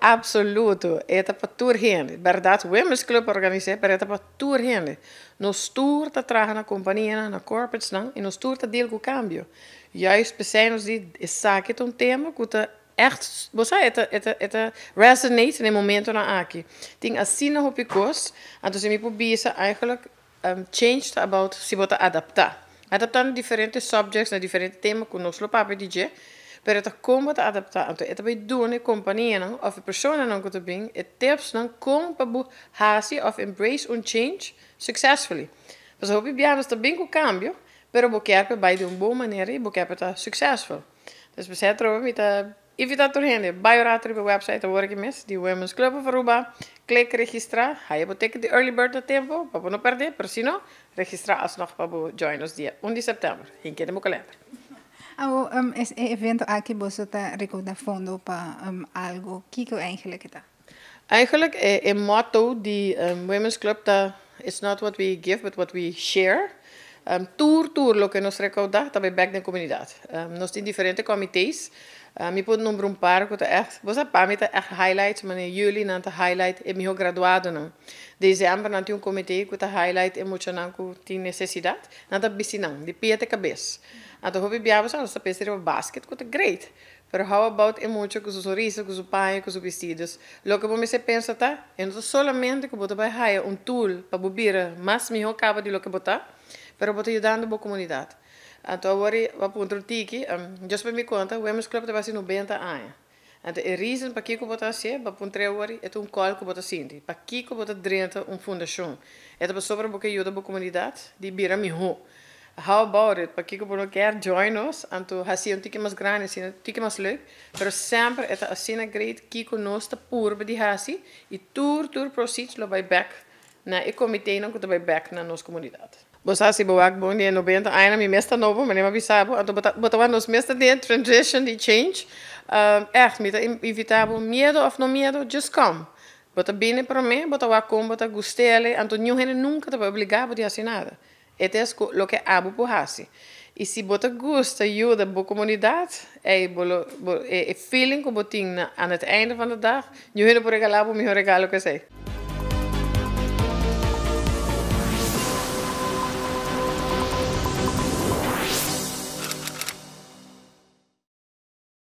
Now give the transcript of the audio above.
Absoluto. E ta pa tur hende. Berdad, Women's Club a organisa, pero e ta pa tur hende. Nos tur ta traha na compania, na corporates, no? Y nos tur ta deal cu cambio. Juist p'esey nos di, esaki ta un tema cu ta echt, bo sa, e ta resonate na momento nan aki. Tin asina hopi cos, anto si mi por bisa eigenlijk change about si bo ta adapta. Adapta na diferente subjects, na diferente tema cu nos lo papia di dje, pero ta con ta adapta. Anto, e ta bay duna compania nan, of persona nan cu ta bin, e tips nan con pa bo hasi of embrace un change successfully. Paso hopi biaha nos ta bin cu cambio, pero bo kier pa bay di un bon manera y bo kier pa ta successful. Dus p'esey atrobe mi ta invita tur hende, bay rato riba website awor aki mes, di Women's Club of Aruba, click registra, haya bo ticket di early bird na tempo, pa no perde, pero si no, registra alsnog pa join nos dia 1 di september. Hinca den calender. Oh, e evento aki bo ta recauda fondo pa algo, kico eigenlijk ta? Eigenlijk, e motto di Women's Club ta "It's not what we give, but what we share." Tur loke nos recauda ta bay back na comunidad. Nos tin diferente comite. Mi por nombra un par cu ta echt, bo sa, pa mi ta echt highlights, maar in juli nan ta highlight e miho graduado nan. December nan tin un comite cu ta highlight e mucha nan cu tin necesidad, nan ta bisti nan, di pia te cabes. Anto hopi biaha bo sa pensa riba basket cu ta great. Pero how about e mucha cu su sonrisa, cu su paña, cu su bistido? Loke bo pensa ta, e no solamente cu bo ta bay haya un tool pa bira mas miho caba di loke bo ta, pero bo ta yudando e comunidad. Anto, awor, bo a puntra tiki, just pa mi conta, Women's Club ta bay 90 aña. Anto, e reason pakico bo ta haci, pa puntra awor, e un call cu bo ta sinti. Pakico bo ta drenta un fundacion? E ta sobre bo yuda e comunidad di bira miho. How about it? Pakico bo no kier join nos? Anto, haci un tiki mas grandi, asina, un tiki mas leuk. Pero semper e asina great cu nos ta purba di hasi y tur proceeds lo bay back na e comite nan cu bay back na nos comunidad. Bo sa si bo wak bon di 90 aña, mi mes ta nobo, mas mi bisa bo, anto bo ta nos mes ta den transition di change. Echt, mi ta invita bo, miedo of no miedo, just come. Bo ta bini pa mi, bo ta wak con, bo ta gust'e, anto ningun hende nunca ta obliga bo di haci nada. E ta loke abo por hasi. Y si bo gusta yuda e comunidad, e feeling cu bo tin aan het einde van de dag, ningun hende por regala bo miho regalo cu esey.